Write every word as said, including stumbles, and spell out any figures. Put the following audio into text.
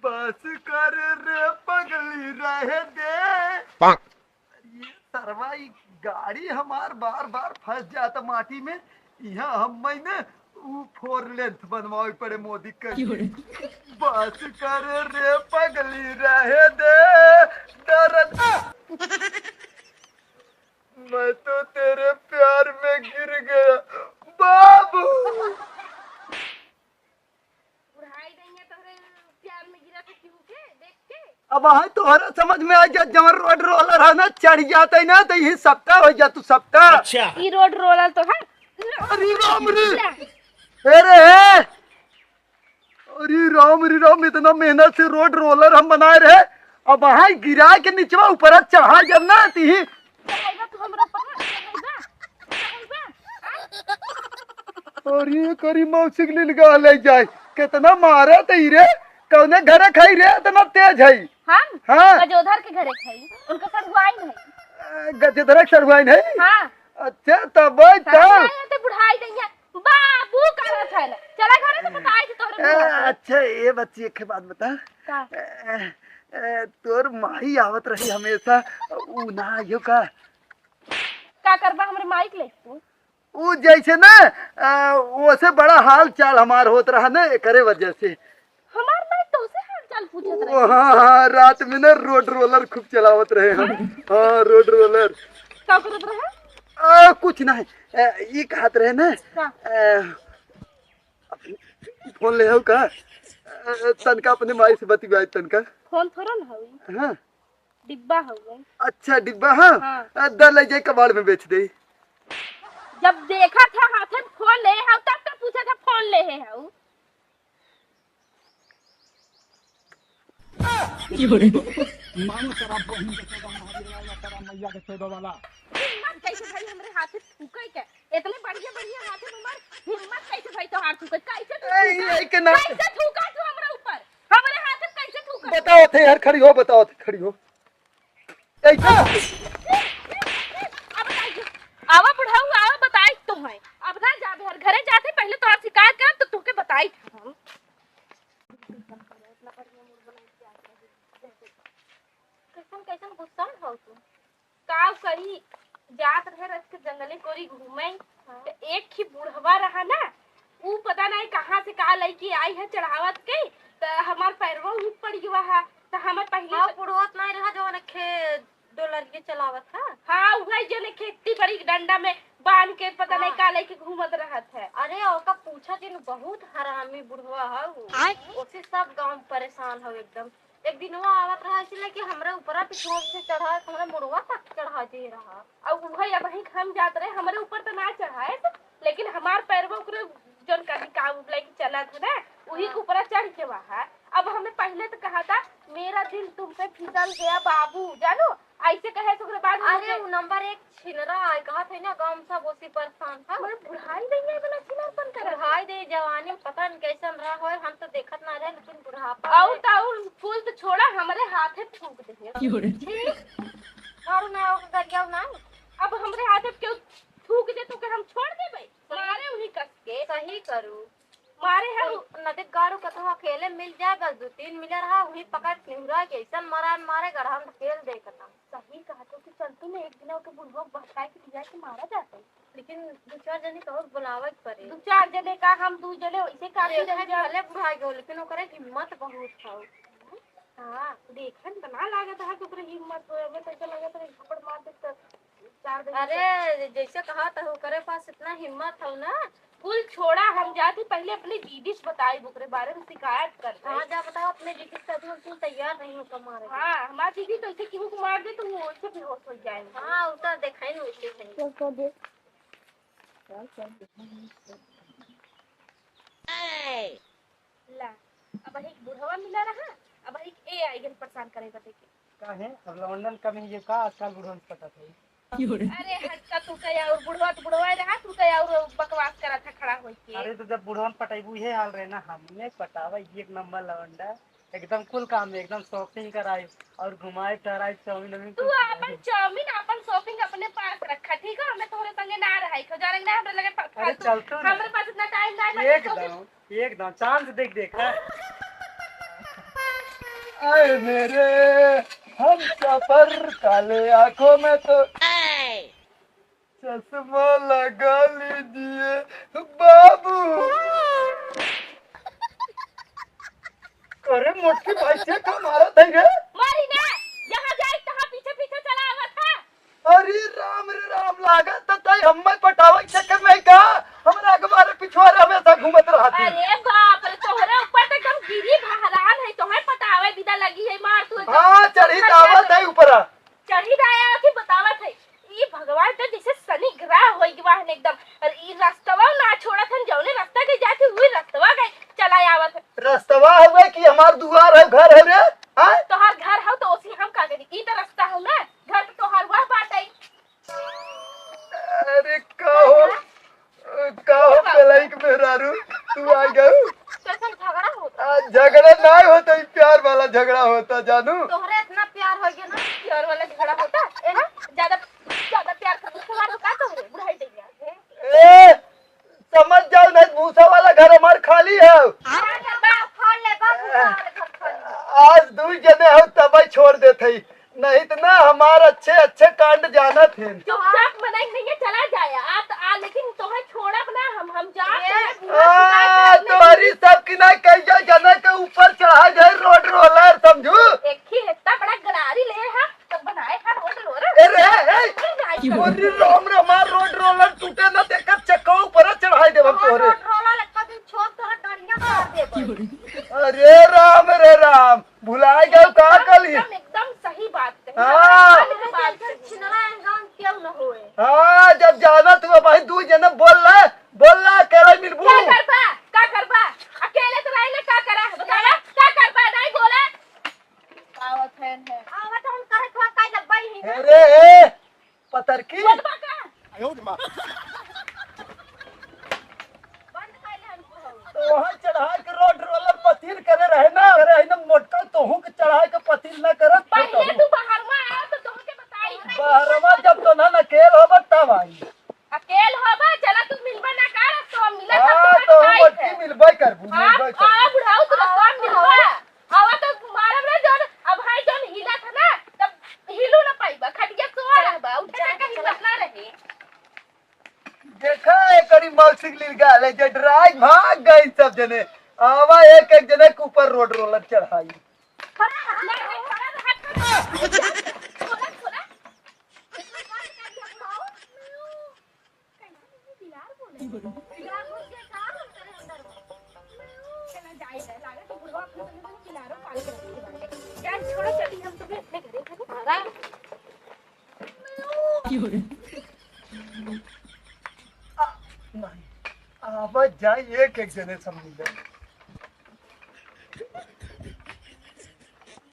बस कर रे पगली, रहे दे। पाक। अरे सरवा, ई गाड़ी हमार बार बार फंस जाता माटी में। यहाँ हम मैंने ऊ फोर लेंथ बनवावे पड़े मोदी कर। क्यों रे? बस कर रे पगली, रहे दे दर्द। मैं तो तेरे प्यार में गिर गया बाबू। बुढ़ाई नहीं है तोहरे प्यार में गिरा था केहू के देख के। अब है तोहरा समझ में आ जा, जवन रोड रोलर है ना, चढ़ जाता है ना, तो यही सबका हो जा तू, सबका। अच्छा। ई रोड रोलर तो है। अरे राम रे। अरे है। अरे राम रे राम, इतना मेहनत से रोड रोलर हम बनाए रहे, अब वहाँ गिरा के निचवा ऊपर चढ़ा जब ना तीही। चढ़ाइबा तू हमरा ऊपर, चढ़ाइबा, चढ़ाइबा। अरे करी मौसी के लिए ले जाए, कितना मारा तई रे। कौने घरे खाई रे, इतना तेज है? हम? हाँ। गजोधर के घरे खाई, उनका सढ़ुआइन है। अ, गजोधर के सढ़ुआइन है? हाँ। अच्छा, तब भाई, तब। सढ़ुआइन है, ते बुढ़ाई गई है। बाबू करत है ना। चला घरे से बताई थी तोहरे ए, बुढ़वा के। अच्छा, ए बच्ची, एक बात बता। का? ए, ए, तोर माई आवत रही हमेशा, ऊ ना आइयो का? का करबा हमरे माई के लेके तू? ऊ जैसे ना, आ, ओसे बड़ा हाल चाल हमार होत रहा ना, एकरे वजह से। हमार माई तोसे हाल चाल पूछत रही? ओ, हाँ, हाँ, रात में ना रोड रोलर खूब चलावत रहे हम। हाँ, रोड रोलर। का करत रहे? आ, कुछ नहीं। ए, ई कहत रहे ना, का? ए, फोन ले हो का? ए, तनका अपने माई से बतियाई तनका। फोन थोड़ा ना होई। हाँ। डिब्बा हउवे। अच्छा, डिब्बा, हाँ? हाँ। आ, द ले जाए कबाड़ में बेच दे। जब देखा था हाथे में फोन ले हऊ, तब तो पूछा था फोन ले है हऊ। मानो तेरा बहिन के चौदह महावीर वाला, तेरा मैया के चौदह वाला। हिम्मत कैसे भई हमरे हाथे थूके के? इतने बढ़िया बढ़िया हाथे में हमार हिम्मत कैसे भई तोहार थूके? कैसे तू ए, थूका? ए, के नाम कैसे थूका तू हमरा ऊपर? हमरे हाथे कैसे थूका? बताओ थे यार, खड़ी हो, बताओ थे, खड़ी हो। ऐसा? अब बताई, आवा बुढ़ऊ, आवा बताई तो है। अब ना जाबे हर घरे जाते, पहले तोहार शिकायत करब तो तोके बताई हम। कैसन, कैसन गुस्सा में हो तू? का करी, जात रहे रथ के जंगले कोरी घूमे, हाँ। त एक ही बुढ़वा रहा ना, ऊ पता नहीं कहाँ से का लइके आई है चढ़ावत के, त हमार पैरवा उठ पड़ गवा है, त हमार पहले हाँ, से बुढ़वा त नहीं रहा जो उनखे डोलरिया चलावत है। हाँ, उहे जने खेती बड़ी डंडा में बांध के पता नहीं हाँ। का लइके घूमत रहत है। अरे, ओका पूछा जिन, बहुत हरामी बुढ़वा है वो। आय। ओसे सब गांव परेशान हो एकदम। एक दिन वो आवत रहा, इसलिए कि हमरे ऊपरा पिछुआ से चढ़ा, हमरे मुड़वा तक चढ़ा दे रहा। और उहे अब ही हम जात रहे, हमरे ऊपर तो ना चढ़ाए, लेकिन हमार पैरवा ओकरे जौन कहीं का उ लेके चलत है ना, उही हाँ। के ऊपरा चढ़ के वहाँ। अब हमें पहले तो कहा था, "मेरा दिल तुम पे फिसल गया बाबू", जानो, ऐसे कहे तो ओकरे बाद में अरे, मुझे उ नंबर एक छिनरा है, कहत है ना, गाँव में सब उसी परेशान है। मगर बुढ़ाई नहीं है, वाला छिनरपन करत है। बुढ़ाई दे, जवानी में पता नहीं कैसन रहा होय, हम तो देखत ना रहे, लेकिन बुढ़ापा और में तो और कुल तो छोड़ा, हमरे हाथे थूक दे। क्यों रे? छी, और ना, और गरियाओ ना। अब हमरे हाथे क्यों थूक दे, तो के हम छोड़ देबे? मारे उही कस के। सही करू। मारे हम। नदी गाड़ू कतहु अकेले मिल जाए, बस दू तीन मिले रहा, वही पकड़ के निहुरा के ऐसन मारा मारे, गढ़ा में ढकेल दे कतहु। सही कहा तो कि चल तू ना एक दिन ओके बुढ़वा बहकाए के लिया के मारा जाते। लेकिन दू चार जने तो और बुलावे के पड़े। दू चार जने का, हम दू जने वैसे काफी देखा रह जाए। भले बुढ़ा गयो, लेकिन ओकरे हिम्मत बहुत था। हाँ, देखन त ना लागत है कि ओकरे हिम्मत हो, अबे तो ऐसा लागत है थप्पड़ मार दे तो चार दिन अरे, जैसे कहा था ओकरे पास इतना हिम्मत हो ना। कुल छोड़ा, हम जाती पहले अपने दीदी से बताई, ओकरे बारे में शिकायत कर दे। हाँ, जा बताओ अपने दीदी से, अभी हम तैयार नहीं हो कमारे के। हाँ, हमार दीदी तो ऐसे केहू को मार दे तो वो वैसे बेहोश हो जाए। हाँ, उतर देखाई नहीं वैसे नहीं। ला, अब एक बुढ़वा मिला रहा, अब एक ए आई गन परेशान करे बदे के। काहे? अब लवंडन कमी ये का आजकल बुढ़वन से पटत है? अरे हटका, तू का और बुढ़वा तो बुढ़वा ही रहा, तू का और बकवास करा था खड़ा होई के। अरे तो जब बुढ़वन पटैबू, ये हाल रहे ना, हमने पटावा एक नंबर लवंडा, एकदम कुल काम में, एकदम shopping कराई और घुमाई टहराई, चाउमीन वाउमीन तू कुल खिलाई। आपन चाउमीन, आपन shopping अपने पास रखा, ठीक है? हमें तोहरे संगे ना रहाई, खो जाने ना हमरे लगे फा-, अरे फालतू, चल तू ना। हमरे पास इतना time ना है, एकदम। एकदम, चांद देख देख, हाँ। आए मेरे हमसफर, काले आंखों में तो चश्मा लगा लीजिए बाबू। अरे मोटकी भाई से का मारत है रे? मारी ना, जहाँ जाए तहाँ पीछे पीछे चला आवत है। अरे राम रे राम, लागत त तई हम्मे पटावे के चक्कर में का हमरा के मारे पिछुआरे हमेशा घूमत रहती। अरे बाप रे, तोहरे ऊपर तो एकदम गिरी बहरान है, तोहे पटावे बिदा लगी है, मार तू एकदम हाँ, चढ़ी खत्म दावत कर है ऊपरा। चढ़ी दाया की बतावत है। ई भगवान तो जैसे शनि ग्रह होई गवा है एकदम। और ई रस्तवा ना छोड़त हन, जौने रास्ता के जाके वही रस्तवा गए चला आवत है। रस्तवा हवे कि हमार दुआर है, घर है रे? हाँ? तोहार घर हो तो ओसी हम का करी? ई तो रास्ता हो ना, घर तो तोहार हुआ बात है। अरे का हो, का हो कलई के मेहरारू, तू आ गऊ? कैसन झगड़ा होता? आ, झगड़ा ना होता, ई प्यार वाला झगड़ा होता जानू। तोहरे इतना प्यार हो गया ना, प्यार वाला झगड़ा होता? ए, हाँ? ज्यादा, ज्यादा प्यार कर, तुम्हारा का तोहरे बुढ़ाई दे गया? ए, समझ जाओ, नहीं भूसा वाला घर हमार खाली है। का करबा? फाड़ ले बा, भूसा वाला घर खाली। आज दू जने हो तब छोड़ देत हई, नहीं तो ना हमार अच्छे अच्छे कांड जानत हैं। चुपचाप मनई नहीं है, चला जाया। आ तो आ, लेकिन तोहे छोड़ब ना हम, हम जा ए, तोहे पूरा आ, सुधार करने तोहरी सब की ना कहिया जने के ऊपर चढ़ा जाए रोड रोलर, समझू? एक ही इतना बड़ा गरारी ले है, तब बनाए है रोड रोलर। ए रे, ए, ए, नहीं। अरे राम रे, हमार रोड रोलर टूटे ना, देखत चक्का ऊपर चढ़ाई देबम तोहरे। रोड रोलर एक दिन छोड़ तोहर डंडिया मार देबे। अरे राम रे राम, भुलाए गए का कल ही? एकदम, एकदम सही बात कही। हाँ। एकदम छिनरा अंगान क्यों न होए। हाँ, जब जाना तू भाई दू जने बोल ले, बोल ले, अकेले मिलबू। का करबा? का करबा? अकेले तो रहे ना, का करा? बतावा, का करबा? नहीं बोला। आवत है, है। आवत हम कहे थोड़ा काई लब्बा ही है। अरे, ए, पतरकी। बोलबा का? बंद कर ले हमको। तो वहाँ चढ़ाई के रोड रोलर पतील करे रहे ना, करे है ना मोटका, तोहू के चढ़ाई के पतील ना करत। पहले तू बहरवा आया तो तोहके बताई। बहरवा जब तो ना अकेल होबा तब आई। अकेल होबा, चला तू मिलबा ना कर, तो हम मिलत हाँ, हम तो हम बताई अटकी है। मिलबे करबू, हाँ, मिलबे करबू। आवा बुढ़ाऊ, तू तो हाँ, सब मिलबा। आवा तो मारब रे जोन, अब भाई जोन हिला था ना, तब हिलू ना पाइबा, खटिया सोआ रहबा, उठे चल, के चल। हिम्मत ना रही। देखा, एकरी मौसी के लिए गाल है, जे डराई भाग गई सब जने। आवा एक एक जने के ऊपर रोड रोलर चढ़ाई। खड़ा रहा, खड़ा रहा, खड़ा रहा। छोड़ा, छोड़ा। बिलार बोले। बिलार बोल के का बोलते रहे अंदर में? चला जाए, जाए, लागत है बुढ़वा अपने संग में बिलारो पाल के रखे बाटे। जाए, छोड़ो, चली हम तुम्हें अपने घरे, घरे। आ, नहीं। आवत जाए, एक एक जने समझ ले।